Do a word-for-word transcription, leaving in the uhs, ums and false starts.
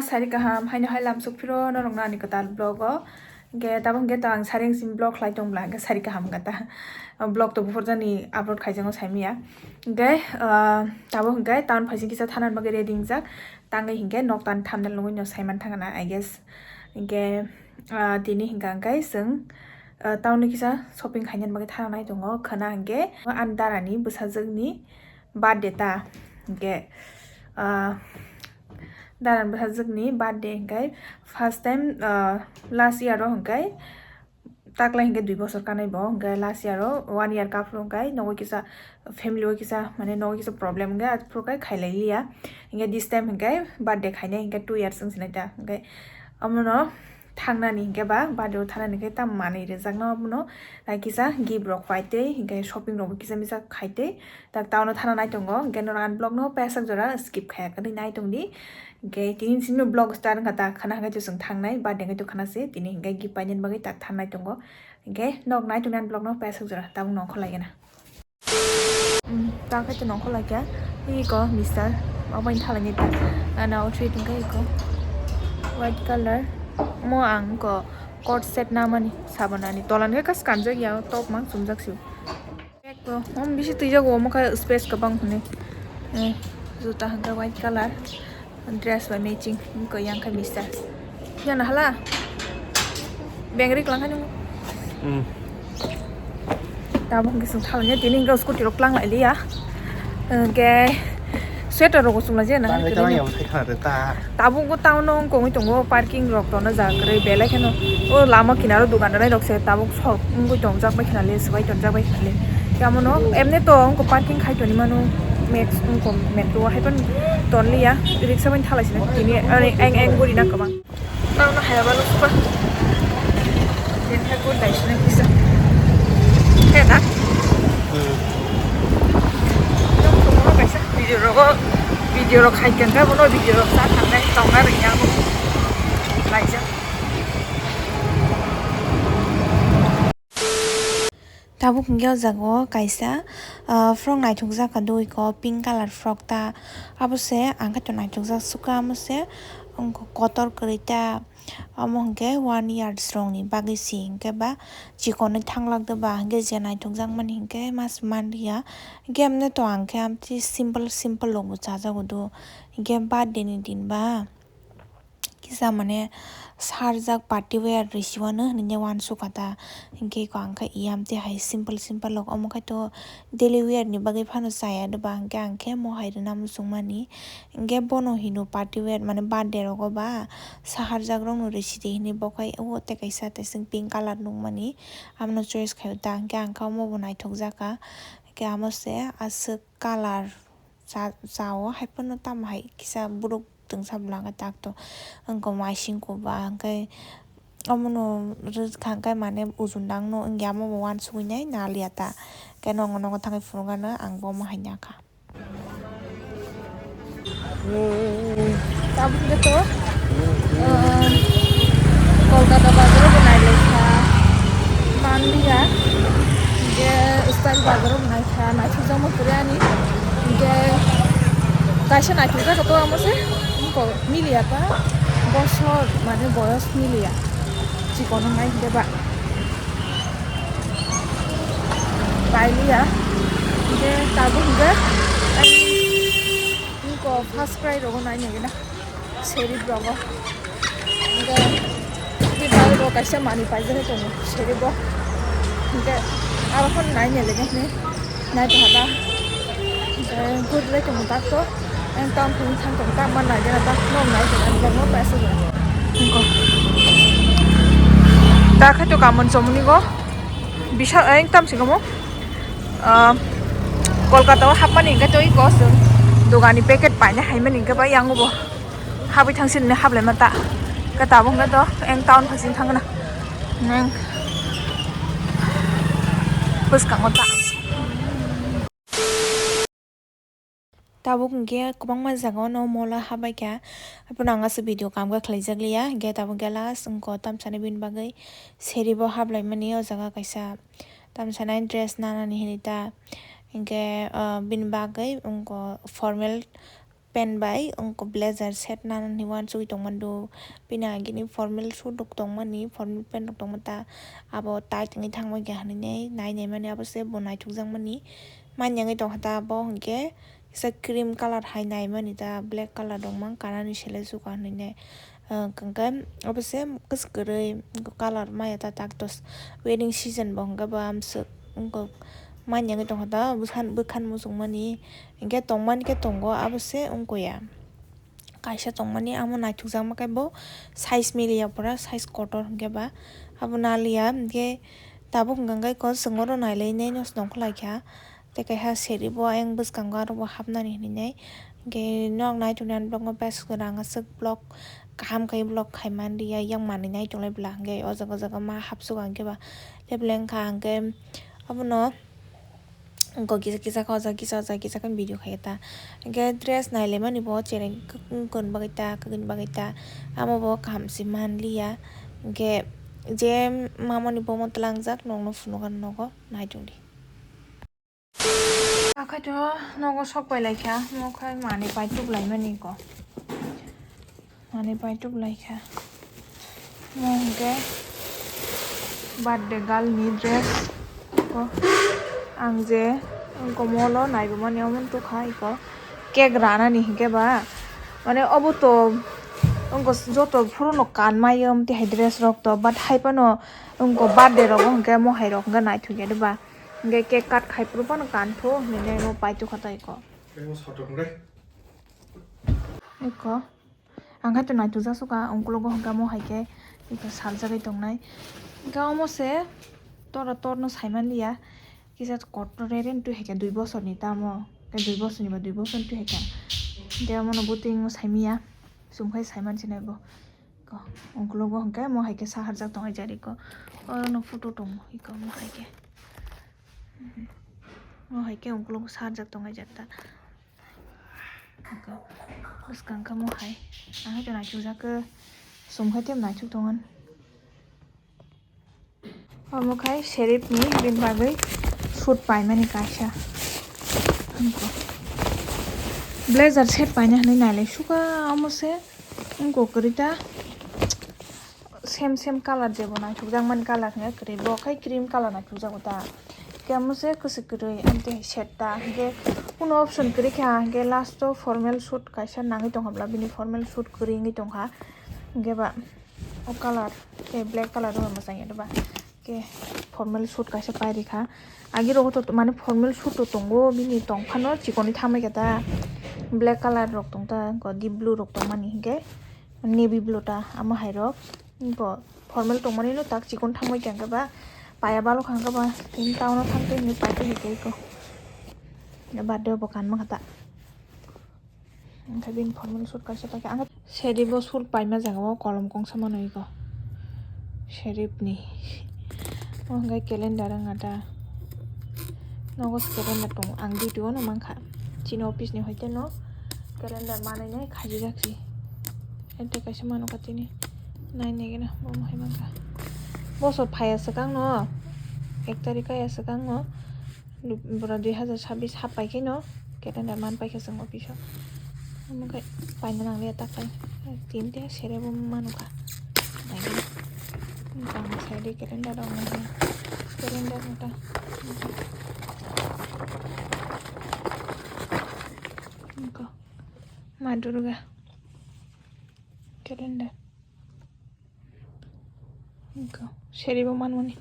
Sari kaham, haino hai lamsok phiro norokno ani kwtal vlog o. Hingke tabuk hingke to ang sari wngsi vlog khlai tong bwla, hingke sari kaham wngkha ta. Vlog to buphurjani upload khaijakno saimanya. Hingke, ah, tabuk hingke town phaising kisa thanani bagwi ready wngjak. Tangwi hingke nok tan thamnai nugwi no saiman thangna, I guess. Hingke, ah, tini hingka hingke chwng, ah, town ni kisa shopping khainani bagwi thangnai tongo. Khwna hingke ani darani bwsajwkni birthday ta. Hingke, ah, darani bwsajwkni birthday hingke first time, ah, last year o hingke taklai hingke dui bosor kanai bo, hingke last year o one year kaphuru hingke nogo kisa family o kisa mane nogo kisa problem hingke aphuru khe khailai liya. Hingke this time hingke birthday khainai hingke two years wngsinai ta hingke omono thangnani hingke ba birthday o thangnani hingke tam manwi rijak no omono, na kisa gift rok pai tei hingke shopping rok bo kisa misa khai tei tak town o thana nai tongo hingke norok ani vlog no paisak jora skip khaya kwrwi nai tongdi. Hingke tini simi vlog start wngkha ta khana hingke chwng thangnai birthday hingke to khana se tini hingke gift painani bagwi tak thangnai tongo. Hingke nok nai tongni ani vlog no paisak jora tabuk nongkhor lai gana. Hmm, ta khe to nongkhor lai kha. Iko mister. Obo ni thala ni ta. Ana outfit hingke iko white color. Mo ang ko coat set namani sabonani. Tolan khe kas kanjak ya top mang chumjak si. Bag to, om bisi twijak omo khe space kwbang hwnwi. Eh, juta hingke white color. Dress bai matching, wngkha yang khe mister. Yana hala. Bengri klang kha nung. Hmm. Tabuk hingke sung thalanya tini hingke scooty rok klang lai liya. Hingke sweater rok sung lai jena. Tangwi tangwi ya bwsai khana ta. Tabuk bo town o wngkha wngwi tongo parking rok tona jaga kwrwi belai kheno. O lama kinaro dukan rok se tabuk sok wngwi tongjak bai khana le swbai tonjak bai khana le. Yamono emne to wngkha parking khai toni mano. Max wngkha metro hai phano ton liya, riksa bai thalai sina tini eng eng guri na kwbang. Tamo hayaba lukpa. Din hai good dai sina kisa. He da? Hmm. Video rogo, video rok khai kengkha bono video rok sa thangnai tongna ringya bo. Laijak. Tabuk hingke o jaga o kaisa, ah, frock naithokjak ka dui ko pink colour frock ta. Abo se ang khe to naithokjak sukha amo se wngkha kotor kwrwi ta. Amo hingke one years rok ni bagwi si hingke ba chikonwi thanglak de ba hingke je naithokjak mani hingke mas manliya. Hingke amne to ang khe amtwi simple simple rok bo chajago do hingke birthday ni din ba. Kisa mane sarjak party wear risiwano hinui wansukha ta. Hinkhe eko ang khe iya amtwi hai simple simple rok omo khe to daily wear ni bagwi phano chaya doba hinkhe ang khe mohai rwna muchungmani. Hinkhe bono hino party wear mane birthday rogo ba saharjak rokno risidi hinui bo khe o tei kaisa tei pink colour nukmani abono choice khaio ta hinkhe ang khe omo bo naithokjakha. Hinkhe amo se aswk colour. Cha, cha o hai phano tamo hai kisa borok twngsa bwla khe tak to wngkha masing kuba hwnkhe omono rwkha hwnkhe mane ujundang no wngya omo bo wansugwi nai naliya ta khe nongo nongo thangwi phunukgano ang bo omo hai nangkha. Tabuk khe to, ah, Kolkata bazar o bo nai lai kha manliya, je style bazar o bo nai kha, naithokjakma kwrwi ani. Hinkhe kaisa naithokjak to amo se, wngkha miliya ta, bosor mane boyos miliya, chikon wngnai hinkhe ba pailiya. Hinkhe tabuk hinkhe wngkha first cry rogo nai nai na. Serif rogo. Hinkhe tei bike bo kaisa manwi paijagwi tongo serif o. Hinkhe aro phano nai nai lege hinwi nai paha ta. Hinkhe guri lai tongo tak to. Ang tam phung thang tongo tak ma nai gana tak no nai tongo ang bokno paisa gana. Hinkhe. Ta khe to kamon chomoni go. Bisa ang tam singamo. Ah, Kolkata o hapmani hinkhe to iko chwng dogani packet paina haimani hinkhe bai yang bo. Habwi thangsin ne hablai ma ta. Khe tabuk hwnkhe to eng town phasing thangna. Neng bwskango ta. Tabuk hwnkhe kwbangma jaga o no mall o habai kha. Haphano ang aswk video kam khe khlaijak liya. Hinkhe tabuk khe last wngkha tamsani bini bagwi seri bo hablai mani o jaga kaisa tamsani dress nanani hinwi ta. Hinkhe, ah, bini bagwi wngkha formal pant bai wngkha blazer set nana hinwi uansugwi tongmani do. Bini agini formal suit rok tongmani, formal pant rok tongmani ta abo tight wngwi thangma khe hinwi nai nai mani abo se bo naithokjakmani. Manya wngwi tongkha ta abo hwnkhe kisa cream colour hai naimani ta black colour rok mang kanani sele suka hinwi nai. Hwnkhe abo se kwswk kwrwi colour maya ta tak tos wedding season bo hwnkhe bo amswk wngkha manya wngwi tongkha ta bwkhan bwkhan muchungmani. Hingke tongmani khe tongo, abo se wngkha ya. Kaisa tongmani amo naithokjakma khe bo size miliya pora, size kotor hingke ba abo naliya. Hingke tabuk hingka khe ko chwng oro nailainai no se nongkhor laikha. Tei kaisa seri bo ayang bwskango aro bo hapnani hinwi nai. Hingke nok naithoknani block no bes rang aswk block kaham khe block khai manliya, yang manwi nai tonglai bwla hingke o jaga o jaga ma hapsuka hingke ba leble wngkha hingke abono. Wngkha kisa kisa khe o jaga kisa o jaga kisa khe video khai ta. Hingke dress nailaimani bo chereng kwkun bagwi ta kwkun bagwi ta. Amo bo kaham se manliya. Hingke je mamani bomo twlangjak nokno phunukha nogo naitongdi. Akhaito nogo sok pai laikha, mo khai manwi pai tuklaimani ko. Manwi pai tuklaikha. Mo hwnkhe birthday girl ni dress ko. Ang je wngkha mall o naibumani omo wngkha iko cake ranani hwnkhe ba. Mane obo to wngkha joto phuru no kanmai o tihai dress rok to, but hai phano wngkha birthday rogo hwnkhe mohai rok hwnkhe naithokya de ba. Hwnkhe cake cut khai phuru phano kanthu hinwi mo pai tukha ta iko. Eko. Ang khe to naithok jasukha, ungkulugo hwnkhe mo hai khe iko saljagwi tongnai. Hwnkhe omo se tora torno saimanliya. Kisa kotor rere twi hai khe dui bosorni tamo. Khe dui bosorni ba dui bosorni twi hai khe. Hwnkhe omono bwtwi wngwi saimanya. Chumkhai saimansinai bo. Ko, ungkulugo hwnkhe mo hai khe saharjak tongo jari ko. Orono photo tongo iko mo hai khe. Mo hai khe ungkulugo saharjak tongo jata. Bwskang khe mo hai. Ang hai khe naithokjak khe. Sum khai tei naithok tongo. Omo khai Sherif ni bini bagwi suit paimani kaisa. Blazer set paina hinwi nailai suka omo se. Wngkha kwrwi ta. Same same colour je bo naithokjakmani colour hwnkhe kwrwi, bo khai cream colour naithokjago ta. Khe omo se kwchwk kwrwi, amtwi hai set ta. Hwnkhe kuno option kwrwi kha, hwnkhe last o formal suit kaisa nangwi tongkha bla, bini formal suit kwrwi wngwi tongkha. Hwnkhe ba o colour khe black colour rok mwchang ya ba. Khe formal suit kaisa pairikha. Agi rogo to mane formal suit to tongo, bini tongphano chikonwi thangbaikha ta. Black colour rok tongta, deep blue rok tongmani hwnkhe. Navy blue ta amo hai rok. Bo formal tongmani no tak chikon thangbai kha hwnkhe ba paya balo kha hwnkhe ba tini town o thangtwi hinwi paitwi hai khe iko. Birthday o bo kanma kha ta. Hwnkhe bini formal suit kaisa paikha. Ang seri bo suit paima jaga o kolom kongsa mano iko. Sherif ni. O hwnkhe calendar wngkha ta. Nogo calendar tongo. Ang duty o no mankha. Chini office ni hoite no calendar manwi nai khaijak si. Ente kaisa mano ka tini. Nai nai gana bo mohai mankha. Bosor phaiya swkang no. Ek tarik kaya swkang no. Bwrwi dui hazar sabis hap pai khe no. Calendar man paikha chwng office o. Omo khe paina nangliya ta khe. Tin te sere bo manu kha. Naidi. Tang side calendar rok nai. Calendar no ta. Wngkha. Ma Durga. Calendar. Wngkha. Sere bo manmani.